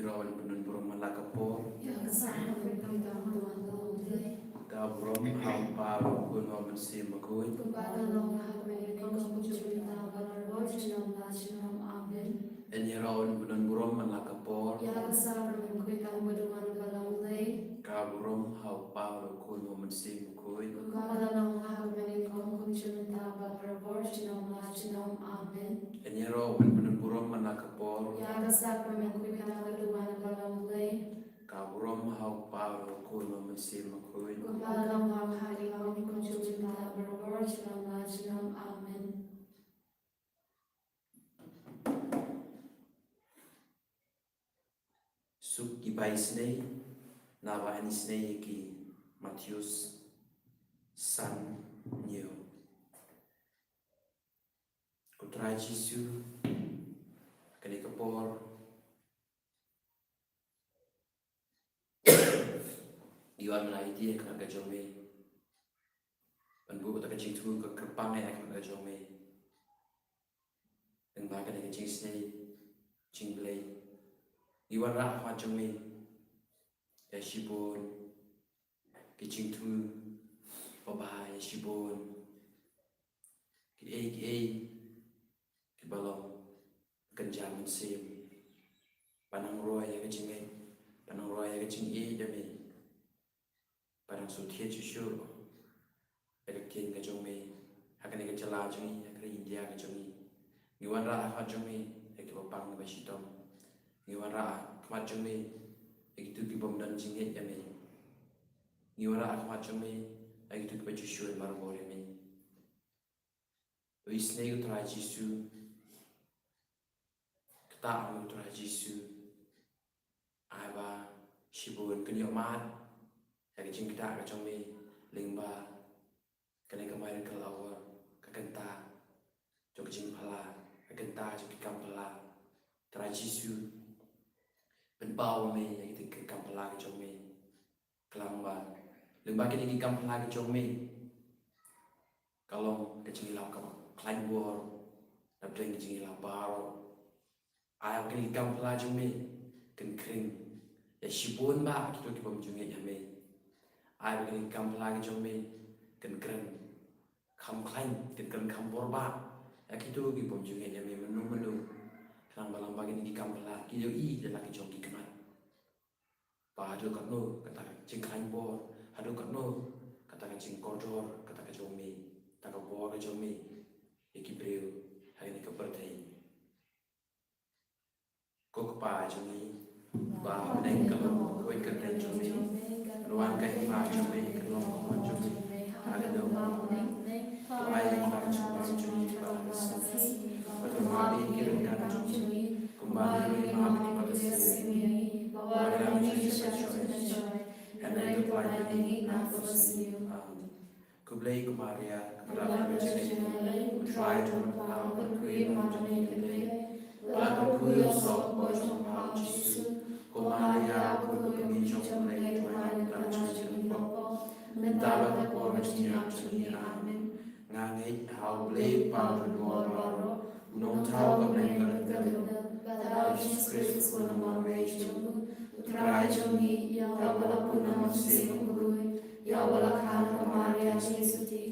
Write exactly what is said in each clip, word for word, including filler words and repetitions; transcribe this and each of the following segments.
Ïa u Blei un pynbun burom man la ka por. Ïa ka sakrament ka burom ha u Kpa bad u Khun bad u Mynsiem Bakhuid. Kumba ka long ha ka mynta, kum junom, mynta bad barabor, junom la junom. Amen. Ngin ïaroh ban pynbun burom man la ka por. Ïa ka sakrament ka burom ha u Kpa bad u Khun bad u Mynsiem Bakhuid. Kumba ka long ha ka mynta, kum junom, mynta bad barabor, junom la junom. Amen. Ngin ïaroh ban pynbun burom man la ka por. Ïa ka sakrament ka burom ha u Kpa bad u Mynsiem Bakhuid. Kumba ka long ha u Kpa bad u Khun bad u Mynsiem Bakhuid. Kumba ka long ha u Kpa bad u Khun bad u Mynsiem Bakhuid. Amen. Suk ki bai isynei, naba yn isynei ïa ki. Mathaios san hynñiew. Ko Trai Jisu, kane ka por ngi wan na ïa ka jong me. Ban buh ïa ka jingthmu ka kyrpang ïa ka jong me. Lyngba kane ka jingsnei jong U Blei, ngi wanrah ha khmat jong me ïa shibun ki jingthmu, bad ïa shibun kiei kiei kiba long kynja mynsiem. Ba nang roi ïa ka jingngeit, ba nang roi ïa ka jingïeit ïa me. Ba nang shu thied shuh shuh ïa ka ktien ka jong me ha kane ka jylla jong ngi, ha ka ri India ka jong ngi. Ngi wanrah ha khmat jong me ïa kiba pang kiba shitom. Ngi wanrah ha khmat jong me ïa kito ki bym don jingngeit ïa me. Ngi wanrah ha khmat jong me ïa kito kiba shu shu marwei ïa me. Isynei ko Trai Jisu. Ktah me ko Trai Jisu. Ai ba shibun kin ïoh mad ïa ka jingktah ka jong me lyngba kane ka miracle hour, ka kynta jong ka jingphylla, ka kynta jong ki kam phylla. Trai Jisu, pynpaw me ïa ki kam phylla ka jong me. Khlem ba lyngba kine ki kam phylla ki jong me, ka long ka jingïalap kaba khlaiñ bor na pdeng ka jingïalap baroh. Ai ba kine ki kam phylla jong me kin khring ïa shibun bah kito ki bym ju ngeit ïa me. Ai ba kine ki kam phylla ki jong me kin kren kham khlaiñ, kin kren kham bor bah ïa kito ki bym ju ngeit ïa me mynno mynno. Khnang ba lyngba kine ki kam phylla ki ïohi da la ki jong ki khmat ba haduh katno kata ka jingkhlaiñ bor, haduh katno kata ka jingkordor, kata ka jong me, kata ka bor ka jong me ïa ki briew ha kane ka pyrthei. Ko Kpa jong ngi ba ha bneng, ka long bakhuid ka kyrteng jong me, ka wan ka hima jong me, ka long ka mon jong me ha ka doh ba ha bneng. To ai ïa ngi ha ka jingpang jong ngi ba ha ka sngi, bad to map ïa ngi ki ryngkat jong ngi, kumba ngi map ïa kiba ïasaid ïa ngi, bad wat ïalam ïa ngi sha ka jingïashoh, hynrei to pynlait ïa ngi na kaba sniew. Amen. Khublei ko Maria, kaba dap ka jingïeit, U Trai u don bad pha, pha kyrkhu ïa phi ha ki khynnah, bad la kyrkhu ïa u soh ka bor jong pha u Jisu. Ko Maria, khublei ko, ka kmie jong U Blei, to duwai ïa ngi kita kiba sngewthuh, mynta bad ha ka por ka jingïap jong ngi. Amen. Nga ngeit ha U Blei Kpa uba don bor baroh, u Nongthaw ka bneng ka ryngkat, bad ha U Jisu Khrist u khun marwei jong U Trai jong ngi, ïa uba la pun na u Mynsiem Bakhuid, ïa uba la kha na ka Maria Theisotti,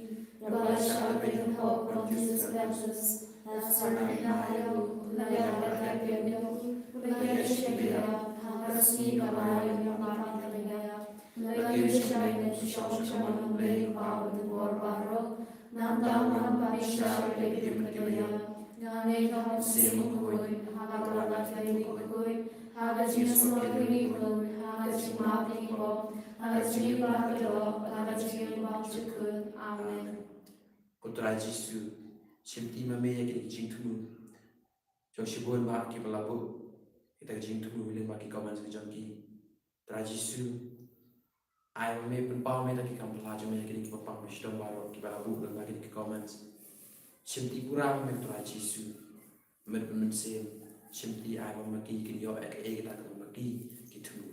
uba la shah leh peit ha u Pontius Pilatus, la sah na ka kynta jong u, la ïaid bad ka kyrteng jong u, la ïaid sha ka ïap, ha ka sngi kaba ar ïa u, la ïap, la kiew sha ka ïap, la shong sha ka mon U Blei Kpa uba don bor baroh. Nangta u wan ban bishar ïa ki briew bad ki baïap. Nga ngeit ha u Mynsiem Bakhuid, ha ka Trinity bakhuid, ha ka jingsngewsih bakhuid, ha ka jingmap ïa ki pop, ha ka jingim bakhraw, ha ka jingim bymjukut. Amen. Ko Trai Jisu, shimti ma me ïa kine ki jingthmu jong shibun bah kiba la buh ïa kita ki jingthmu lyngba ki comments ki jong ki. Trai Jisu, ai ma me, pynpaw ma me ïa kita ki kam phylla jong me, ïa kine kiba pang ba shitom baroh kiba la buh lyngba kine ki comments. Shimti pura ma me Trai Jisu. Mynta mynsiem, shimti ai ba ma ki kin ïoh ïa kaei kata kaba ma ki ki thmu.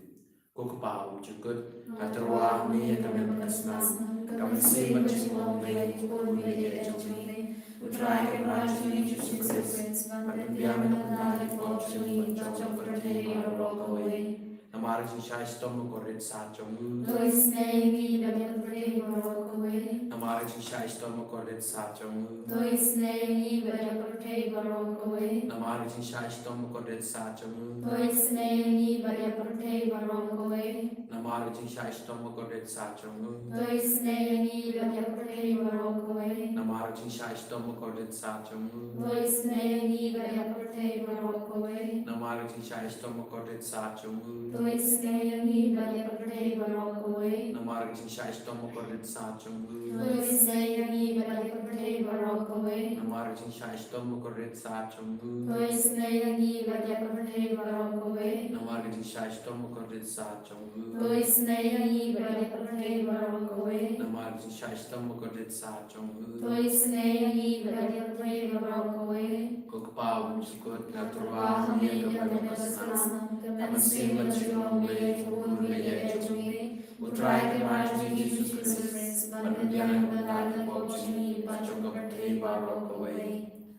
Ko Kpa bymjukut, nga tyrwa ha me ïa ka met bad ka snam, ka mynsiem bad ka jinglong Blei, ka bun ïa ka jong me. U Trai Kynrad jong ngi Jisu Khrist, ban pynbiang na ka bynta ki pop jong ngi bad jong ka pyrthei baroh kawei. Namar ka jingshah shitom bakordit sat jong u, to isynei ïa ngi bad ïa ka pyrthei baroh kawei. Namar ka jingshah shitom bakordit sat jong u, to isynei ïa ngi bad ïa ka pyrthei baroh kawei. Namar ka jingshah shitom bakordit sat jong u, to isynei ïa ngi bad ïa ka pyrthei baroh kawei. Namar ka jingshah shitom bakordit sat jong u, to isynei ïa ngi bad ïa ka pyrthei baroh kawei. Namar ka jingshah shitom bakordit sat jong u, to isynei ïa ngi bad ïa ka pyrthei baroh kawei. Namar ka jingshah shitom bakordit sat jong u, to isynei ïa ngi bad ïa ka pyrthei baroh kawei. Namar ka jingshah shitom bakordit sat jong u, to isynei ïa ngi bad ïa ka pyrthei baroh kawei. Namar ka jingshah shitom bakordit sat jong u, to isynei ïa ngi bad ïa ka pyrthei baroh kawei. Namar ka jingshah shitom bakordit sat jong u, to isynei ïa ngi bad ïa ka pyrthei baroh kawei. Namar ka jingshah shitom bakordit sat jong u, to isynei ïa ngi bad ïa ka pyrthei baroh kawei. Ko Kpa uba jukut, nga tyrwa ha me ïa ka mei bad ka snam, ka mynsiem bad ka jinglong lei jong u khun baieit jong me, U Trai Kynrad jong ngi Jisu Khrist, ban pynbiang ïa ka bynta ki pop jong ngi bad jong ka pyrthei baroh kawei.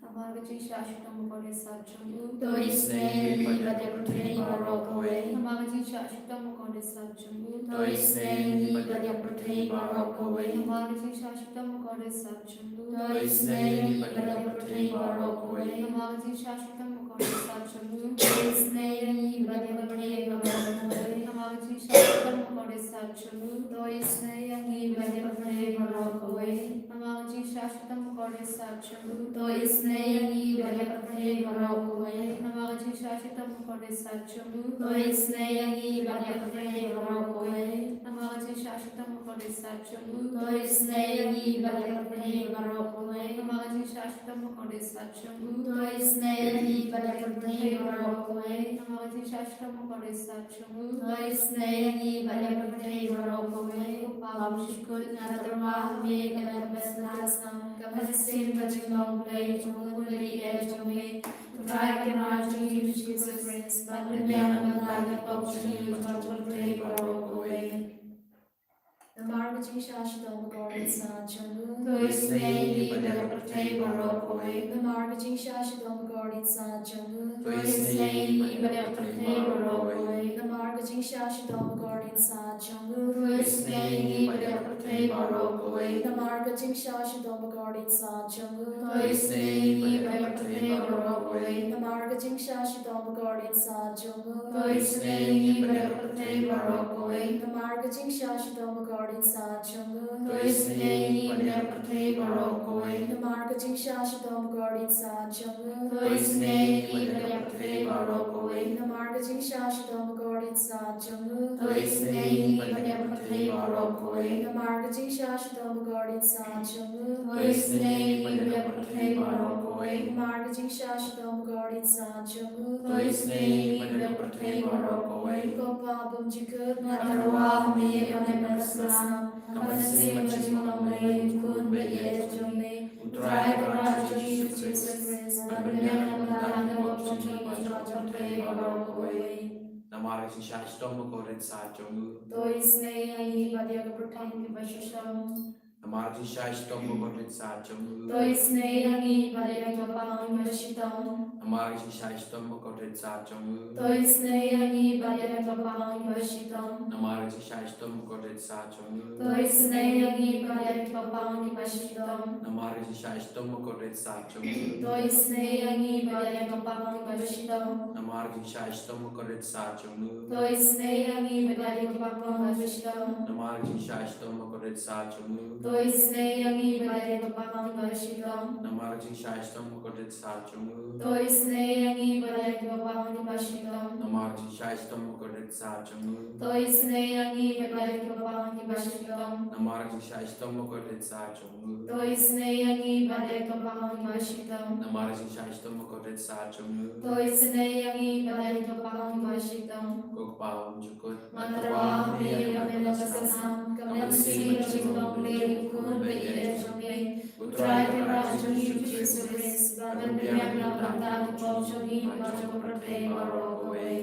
Namar ka jingshah shitom bakordit sat jong u, to isynei ïa ngi bad ïa ka pyrthei baroh kawei. Namar ka jingshah shitom bakordit sat jong u, to isynei ïa ngi bad ïa ka pyrthei baroh kawei. Namar ka jingshah shitom bakordit sat jong u, to isynei ïa ngi bad ïa ka pyrthei baroh kawei. Namar ka jingshah shitom bakordit sat jong u, to isynei ïa ngi bad ïa ka pyrthei baroh kawei. Namar ka jingshah shitom bakordit sat jong u, to isynei ïa ngi bad ïa ka pyrthei baroh kawei. Namar ka jingshah shitom bakordit sat jong u, to isynei ïa ngi bad ïa ka pyrthei baroh kawei. Namar ka jingshah shitom bakordit sat jong u, to isynei ïa ngi bad ïa ka pyrthei baroh kawei. Namar ka jingshah shitom bakordit sat jong u, to isynei ïa ngi bad ïa ka pyrthei baroh kawei. Namar ka jingshah shitom bakordit sat jong u, to isynei ïa ngi bad ïa ka pyrthei baroh kawei. Namar ka jingshah shitom bakordit sat jong u, to isynei ïa ngi bad ïa ka pyrthei baroh kawei. Ko Kpa uba jukut, nga tyrwa ha me ïa ka mei bad ka snam, ka mynsiem bad ka jinglong lei jong u khun baieit jong me, U Trai Kynrad jong ngi Jisu Khrist, ban pynbiang ïa ka bynta ki pop jong ngi bad jong ka pyrthei baroh kawei. Namar ka jingshah shitom bakordit sat jong u, to isynei ïa ngi bad ïa ka pyrthei baroh kawei. Namar ka jingshah shitom bakordit sat jong u, to isynei ïa ngi bad ïa ka pyrthei baroh kawei. Namar ka jingshah shitom bakordit sat jong u, to isynei ïa ngi bad ïa ka pyrthei baroh kawei. Namar ka jingshah shitom bakordit sat jong u, to isynei ïa ngi bad ïa ka pyrthei baroh kawei. Namar ka jingshah shitom bakordit sat jong u, to isynei ïa ngi bad ïa ka pyrthei baroh kawei. Namar ka jingshah shitom bakordit sat jong u, to isynei ïa ngi bad ïa ka pyrthei baroh kawei. Namar ka jingshah shitom bakordit sat jong u, to isynei ïa ngi bad ïa ka pyrthei baroh kawei. Namar ka jingshah shitom bakordit sat jong u, to isynei ïa ngi bad ïa ka pyrthei baroh kawei. Namar ka jingshah shitom bakordit sat jong u, to isynei ïa ngi bad ïa ka pyrthei baroh kawei. Namar ka jingshah shitom bakordit sat jong u, to isynei ïa ngi bad ïa ka pyrthei baroh kawei. Ko Kpa uba jukut, nga tyrwa ha me ïa ka mei bad ka snam, ka mynsiem bad ka jinglong lei jong u khun baieit jong me, U Trai Kynrad jong ngi Jisu Khrist, ban pynbiang ïa ka bynta ki pop jong ngi bad jong ka pyrthei baroh kawei. Namar ka jingshah shitom bakordit sat jong u, to isynei ïa ngi bad ïa ka pyrthei kiba shisha. Namar ka jingshah shitom bakordit sat jong u, to isynei ïa ngi bad ïa ka pyrthei kiba shitom. Namar ka jingshah shitom bakordit sat jong u, to isynei ïa ngi bad ïa ka pyrthei kiba shitom. Namar ka jingshah shitom bakordit sat jong u, to isynei ïa ngi bad ïa ka pyrthei kiba shitom. Namar ka jingshah shitom bakordit sat jong u, to isynei ïa ngi bad ïa ka pyrthei kiba shitom. Namar ka jingshah shitom bakordit sat jong u, to isynei ïa ngi bad ïa ka pyrthei kiba shitom. Namar ka jingshah shitom bakordit sat jong u, to isynei ïa ngi bad ïa ka pyrthei kiba shitom. Namar ka jingshah shitom bakordit sat jong u, to isynei ïa ngi bad ïa ka pyrthei kiba shitom. Namar ka jingshah shitom bakordit sat jong u, to isynei ïa ngi bad ïa ka pyrthei kiba shitom. Namar ka jingshah shitom bakordit sat jong u, to isynei ïa ngi bad ïa ka pyrthei kiba shitom. Namar ka jingshah shitom bakordit sat jong u, to isynei ïa ngi bad ïa ka pyrthei kiba shitom. Ko Kpa uba jukut, nga tyrwa ha me ïa ka mei bad ka snam, ka mynsiem bad ka jinglong lei jong u khun baieit jong me, U Trai Kynrad jong ngi Jisu Khrist, ban pynbiang ïa ka bynta ki pop jong ngi bad jong ka pyrthei baroh kawei.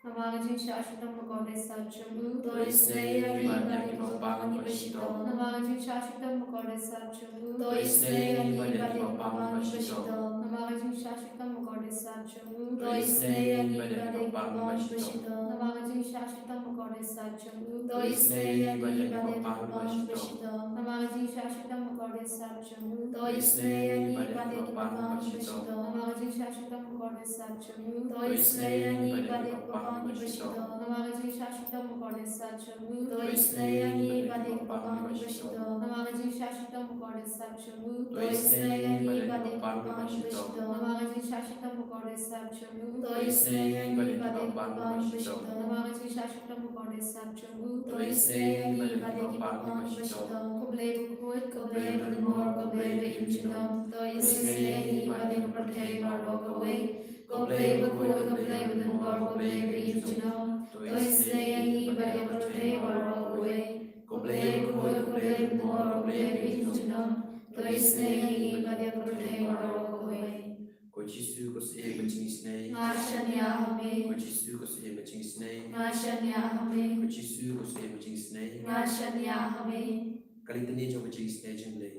Namar ka jingshah shitom bakordit sat jong u, to isynei ïa ngi bad ïa ka pyrthei kiba shitom. Namar ka jingshah shitom bakordit sat jong u, to isynei ïa ngi bad ïa ka pyrthei kiba shitom. Namar ka jingshah shitom bakordit sat To isynei ïa ngi bad ïa ki bapang ba shitom. Namar ka jingshah shitom ka Kordit Sat jong u. To isynei ïa ngi bad ïa ki bapang ba shitom. Namar ka jingshah shitom ka Kordit Sat jong u. To isynei ïa ngi bad ïa ki bapang ba shitom. Namar ka jingshah shitom ka Kordit Sat jong u. To isynei ïa ngi bad ïa ki bapang ba shitom. Namar ka jingshah shitom ka Kordit Sat jong u. To isynei ïa ngi bad ïa ki bapang ba shitom. Namar ka jingshah shitom ka Kordit Sat jong u. To isynei ïa ngi bad ïa ki bapang ba shitom. Namar ka jingshah shitom ka Kordit Sat jong u. To isynei ïa ngi bad ïa ki bapang ba shitom. Namar ka jingshah shitom ka Kordit Sat jong u. To isynei ïa ngi bad ïa ki bapang ba shitom. Ko Blei bakhuid, ko Blei badonbor, ko Blei ba im junom. To isynei ïa ngi bad ïa ka pyrthei baroh kawei. Ko Blei bakhuid, ko Blei badonbor, ko Blei ba im junom. To isynei ïa ngi bad ïa ka pyrthei baroh kawei. Ko Blei bakhuid, ko Blei badonbor, ko Blei ba im junom. To isynei ïa ngi bad ïa ka pyrthei baroh kawei. Ko Jisu, ko Syiem ba jingisynei. Nga shaniah ha me. Ko Jisu, ko Syiem ba jingisynei. Nga shaniah ha me. Ko Jisu, ko Syiem ba jingisynei. Nga shaniah ha me. Ka Litani jong ka jingisynei jong U Blei.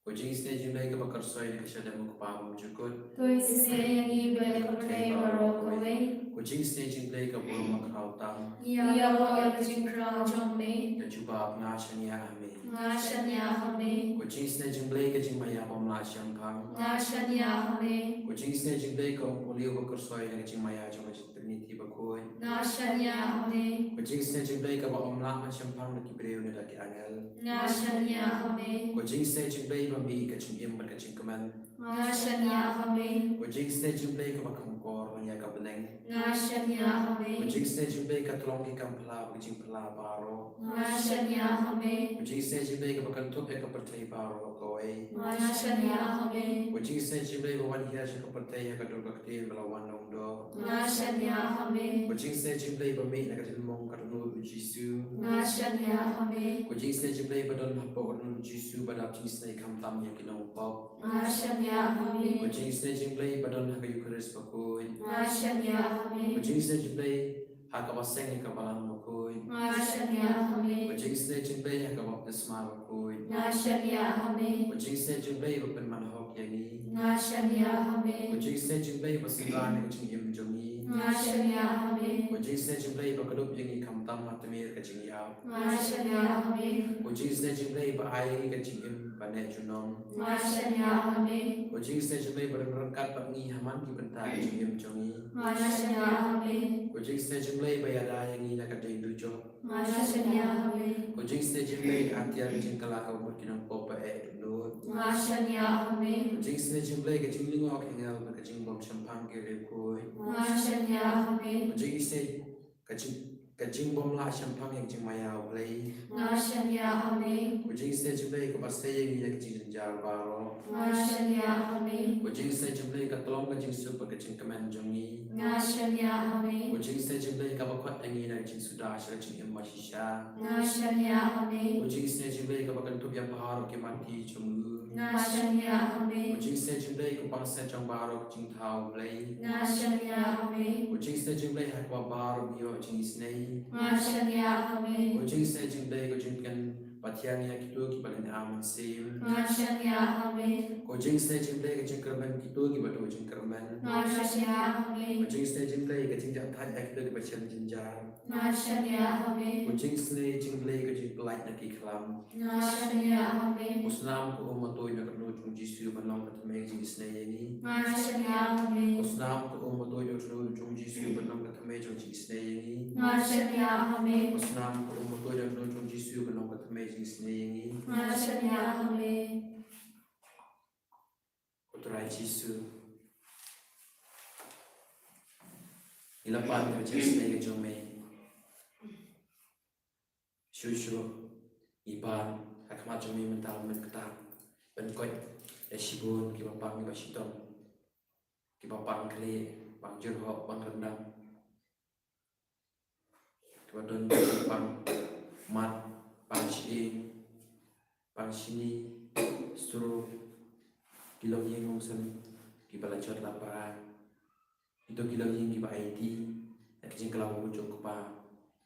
Ko jingisynei jong U Blei kaba kyrsoi na ka shadem U Kpa bymjukut. To isynei ïa ngi bad ïa ka pyrthei baroh kawei. Ko jingisynei jong U Blei ka burom bakhraw tam. Ngi ïaroh ïa ka jingkhraw jong me. Ka jubab, nga shaniah ha me. Nga shaniah ha me. Ko jingisynei jong U Blei ka jingmaïa bym lah shemphang. Nga shaniah ha me. Ko jingisynei jong U Blei ka umpohliew ba kyrsoi na ka jingmaïa jong ka Trinity bakhuid. Nga shaniah ha me. Ko jingisynei jong U Blei kaba ym lah ban shemphang da ki briew ne da ki angel. Nga shaniah ha me. Ko jingisynei jong U Blei ba mih ka jingim bad ka jingkmen. Nga shaniah ha me. Ko jingisynei jong U Blei kaba kham kor ïa ka bneng. Nga shaniah ha me. Ko jingisynei jong U Blei ka tlong ki kam phylla bad ka jingphylla baroh. Nga shaniah ha me. Ko jingisynei jong U Blei kaba kynthup ïa ka pyrthei baroh kawei. Nga shaniah ha me. Ko jingisynei jong U Blei ba wan hiar sha ka pyrthei ha ka dur ka ktien ba la wan na u doh. Nga shaniah ha me. Ko jingisynei jong U Blei ba mih na ka jingmong ka dohnud U Jisu. Nga shaniah ha me. Ko jingisynei jong U Blei ba don hapoh ka dohnud U Jisu ba dap jingisynei khamtam ïa ki nongpop. Nga shaniah ha me. Ko jingisynei jong U Blei ba don ha ka Eukharist bakhuid. Nga shaniah ha me. Ko jingisynei jong U Blei ha kaba seng ïa ka balang bakhuid. Nga shaniah ha me. Ko jingisynei jong U Blei ha ka baptisma bakhuid. Nga shaniah ha me. Ko jingisynei jong U Blei ba pynman hok ïa ngi. Nga shaniah ha me. Ko jingisynei jong U Blei ba synran ïa ka jingim jong ngi. Nga shaniah ha me. Ko jingisynei jong U Blei ba kdup ïa ngi khamtam ha tmier ka jingïap. Nga shaniah ha me. Ko jingisynei jong U Blei ba ai ïa ngi ka jingim ba neh junom. Nga shaniah ha me. Ko jingisynei jong U Blei ba don ryngkat bad ngi ha man ki bynta ka jingim jong ngi. Nga shaniah ha me. Ko jingisynei jong U Blei ba ïada ïa ngi na ka dei dujok. Nga shaniah ha me. Ko jingisynei jong U Blei ka atiar ka jingkylla kaba mut ki nongpop ba eh dohnud. Nga shaniah ha me. Ko jingisynei jong U Blei ka jinglyngngoh ki angel bad ka jingbym shemphang ki riewkhuid. Nga shaniah ha me. Ko jingisynei ka jing, ka jingbym lah shemphang ïa ka jingmaïa U Blei. Nga shaniah ha me. Ko jingisynei jong U Blei kaba sei ïa ngi na ka jingjynjar baroh. Nga shaniah ha me. Ko jingisynei jong U Blei ka tlong ka jingsuk bad ka jingkmen jong ngi. Nga shaniah ha me. Ko jingisynei jong U Blei kaba khot ïa ngi na ka jingsuda sha ka jingim bashisha. Nga shaniah ha me. Ko jingisynei jong U Blei kaba kynthup ïa baroh ki mati jong u. Nga shaniah ha me. Ko jingisynei jong U Blei ka pangset jong baroh ka jingthaw Blei. Nga shaniah ha me. Ko jingisynei jong U Blei ha kaba baroh ngi ïoh jingisynei. Nga shaniah ha me. Ko jingisynei jong U Blei ka jingkren ba thiang ïa kito kiba lyngba mynsiem. Nga shaniah ha me. Ko jingisynei jong U Blei ka jingkyrmen kito kiba duh jingkyrmen. Nga shaniah ha me. Ko jingisynei jong U Blei ka jingjahthait ïa kito kiba shem jynjar. Nga shaniah ha me. Ko jingisynei jong U Blei ka jingpyllait na ki khlam. Nga shaniah ha me. Ko snam ka um ba tuid na ka dohnud jong U Jisu ban long ka thymmei jingisynei ïa ngi. Nga shaniah ha me. Ko snam ka um ba tuid na ka dohnud jong U Jisu ban long ka thymmei jong jingisynei ïa ngi. Nga shaniah ha me. Ko snam ka um ba tuid na ka dohnud jong U Jisu ban long ka thymmei jingisynei ïa ngi. Nga shaniah ha me. Ko Trai Jisu, ngi la pan ïa ka jingisynei ka jong me. Shuh shuh ngi pan ha khmat jong me mynta mynta ban koit ïa shibun kiba pang kiba shitom, kiba pang khlieh, pang jyrhoh, pang ryndang, kiba don pang mat, pang shyieng, pang shini, stroke, ki longïing longsem kiba la jot la pra. Kito ki longïing kiba aiti ïa ka jingkylla bamut jong u kpa,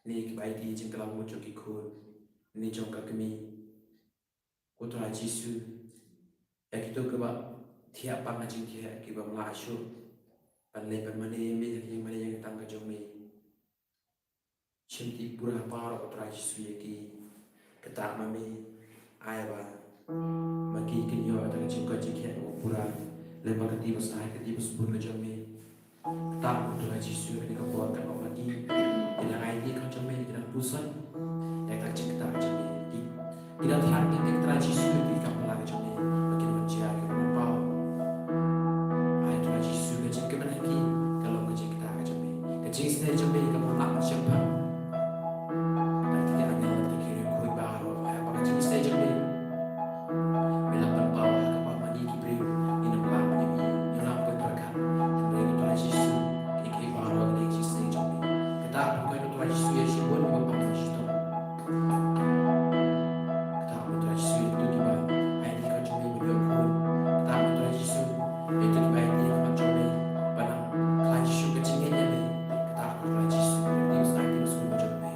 ne kiba aiti ïa ka jingkylla bamut jong ki khun ne jong ka kmie. Ko Trai Jisu, ïa kito kiba thiah pang ha jingthiah, kibym lah shuh Leit ban mane ïa me ha ka ïing mane ïa ka kyrteng ka jong me. Shimti pura baroh ko Trai Jisu ïa ki. Kata ma me ai ba ma ki kin ïoh ïa ka jingkoit jingkhiah kaba pura. Lem bad ka kti ba sah, ka kti ba sbun ka jong me. Kata ko Trai Jisu, ha kane ka por katba ma ki ki dang aiti ka jong me, ki dang pynsan ïa ka jingkitkhlieh ka jong me. Ki, ki dang thrang ïa ka Trai Jisu, ki kam pala ka jong me ba kin wan jia, ki wan paw. Ai Trai Jisu ka jingkmen ha ki ka long ka jingkitkhlieh ka jong me. Ka jingisynei jong me kam lah ban shemphang. Ai ki angel, ki riewkhuid baroh, ai ba ka jingisynei jong me me lah pynpaw ha ka bynta ma ngi ki briew, ngin ym lah ban ïohi, ngin ym lah ban pyrkhat. Hynrei ko Trai Jisu, kine ki baroh kine ki jingisynei jong me. Kata ka pynkoit ko Trai Jisu ïa shibun ba pang ba shitom. Kata ko Trai Jisu ïa kito kiba aiti ka jong me ban ïoh khun. Kata ko Trai Jisu ïa kito kiba aiti ka jong me ban nang khlaiñ shuh ka jingngeit ïa me. Kata ko Trai Jisu ïa kito kiba aiti ka jong me.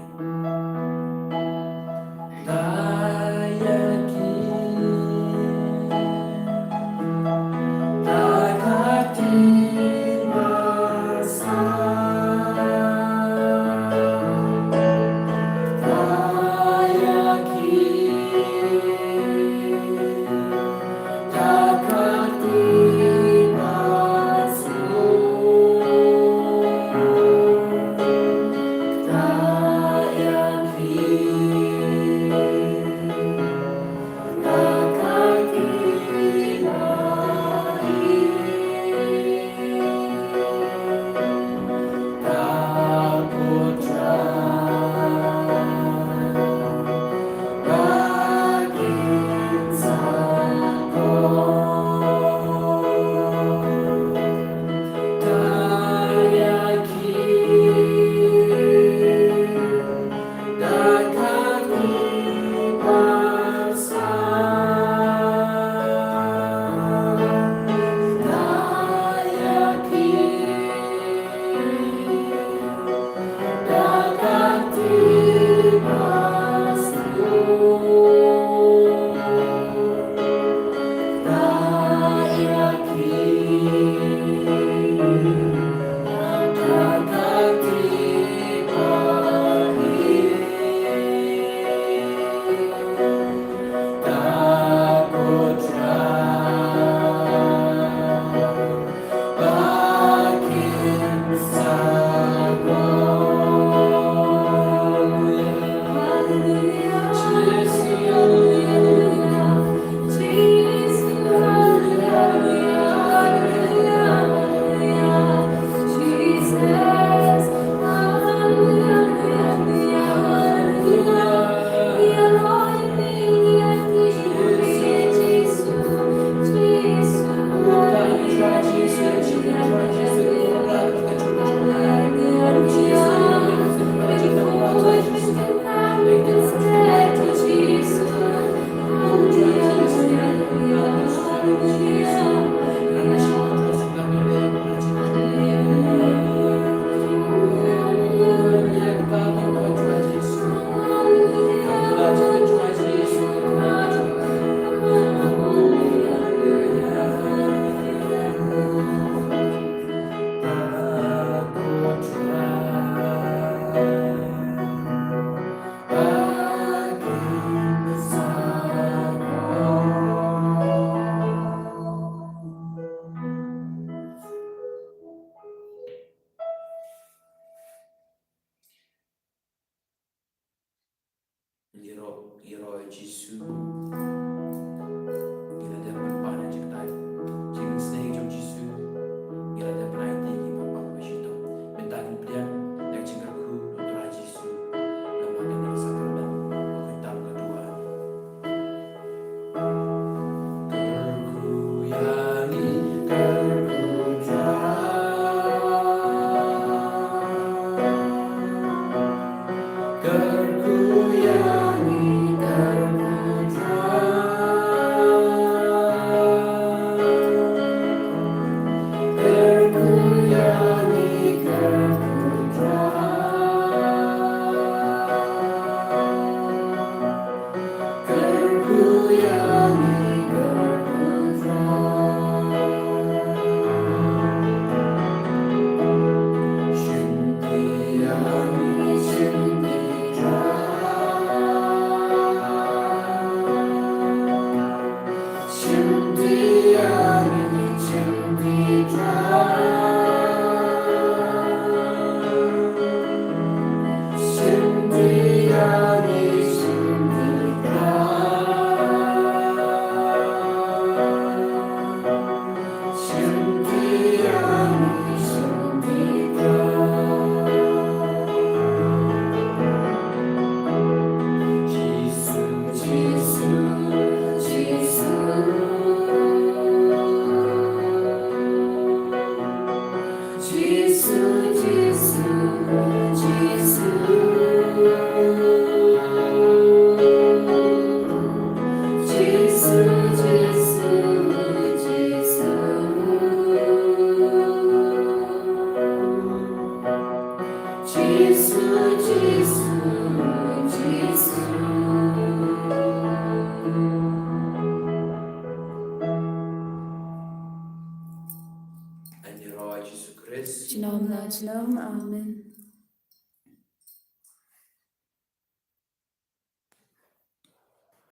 Ïaroh, ïaroh ïa Jisu. Ngi la dep ban pan ïa ka jingkitkhlieh, jingisynei jong Jisu. Ngi la dep ban aiti ki ba pang ba shitom. Mynta ngin pdiang ïa ka jingkyrkhu u Trai Jisu. Namar kane ka sakramen, u kyrteng ka duwai. Amen.